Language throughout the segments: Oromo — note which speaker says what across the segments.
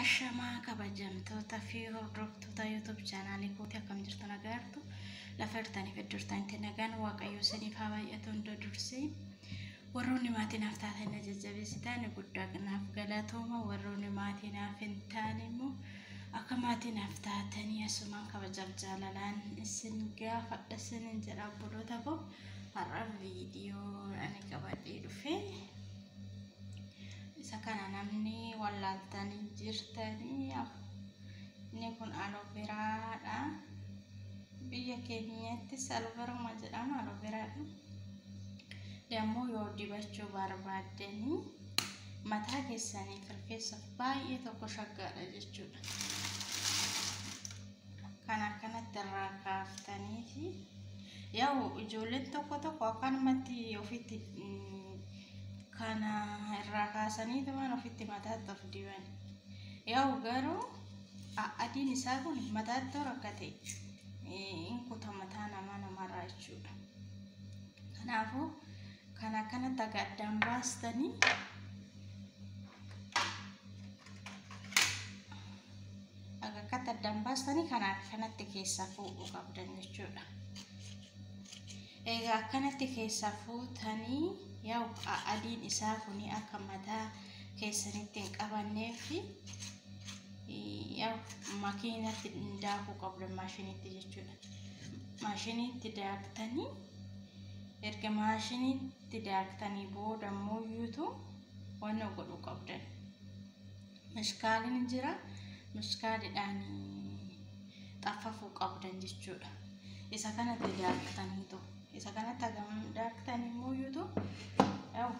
Speaker 1: Ashamaa kabajamtoota fi hordoftoota YouTube chaanaalii kootii akkam jirtu nagaartu lafa jirtaniif iddoo jirtanitti nagaan Waaqayyo isiniif haa baay'atu. Hunda dursee warroonni maatii naaf taatan na jajjabeessitan guddaa naaf galatooma. Warroonni maatii naaf hin taane immoo akka maatii naaf taatanii asumaan kabajaaf jaalalaan isin gaafadha isinin jedha. Obboloota koo, har'a viidiyoo ani qabadhee dhufe isa kana namni wallaaltanii jirtanii. Inni kun aloe veraadha. Biyya keenyattis aloe veruma jedhama, aloe veraadha. Dammoo yoo dibachuu barbaaddanii mataa keessanii rifeensaaf baay'ee tokko shaggaadha jechuudha. Kan akkanatti irraa kaaftaniiti yaa'u ijoolleen tokko tokko akkanumatti ofitti kana irraa kaasaniitu waan ofitti mataatti of diban. Yaa'u garuu adiin isaa kun mataatti rakkate hin kuta mataa namaa namarraa jechuudha. Kanaafuu kan akkanatti akka addaan baastanii akka akkatti addaan baastanii kana akkanatti keessaa fuudhuu qabdan jechuudha. Egaa akkanatti keessaa fuutanii yaa'u adiin isaa kun akka mataa keessanitti hin qabanneef yaa'u makiinatti daakuu qabdan, maashiniitti jechuudha. Maashiniitti daaktanii, erga maashiniitti daaktanii booda immoo yuutu waan godhuu qabdan. Mishkaaliin jira. Mishkaaliidhaan xaffafuu qabdan jechuudha. Isa kanatti daaktaniitu. Isa kanatti hagam daaktan immoo yuutu yaa'u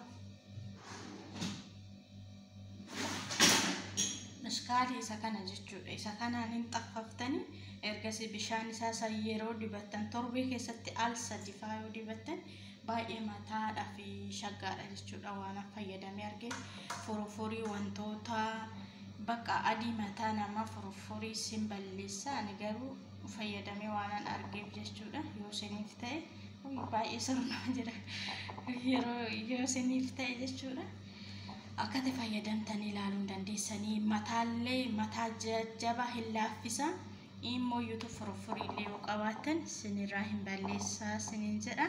Speaker 1: mishkaalii isa kana jechuudha. Isa kanaan hin xaffaftanii ergasii bishaan isaa san yeroo dibattan torbee keessatti al sadi faa yoo dibattan baay'ee mataadhaa fi shaggaadha jechuudha. Waan fayyadamee argee furfurii wantoota bakka adii mataa namaa furfurii sin balleessa. Ani garuu fayyadamee waan argeef jechuudha. Yoo isiniif ta'e baay'ee sirnaa jira. Yeroo yoo isiniif ta'e jechuudha. Akkatti fayyadamtanii ilaaluu hin dandeessanii. Mataallee mataa jajjabaa hin laaffisa. Immoo yuutu furfuriillee yoo qabaattan sinirraa hin balleessaa sinin jedha.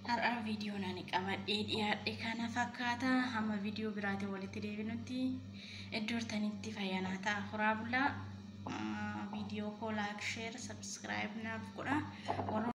Speaker 1: Har'a viidiyoon ani qabadhee dhiyaadhe kana fakkaata. Hamma viidiyoo biraatiin walitti deebinutti iddoo jirtanitti fayyanaa ta'a. Horaa bulaa. Viidiyoo koo like, share, subscribe naaf godha.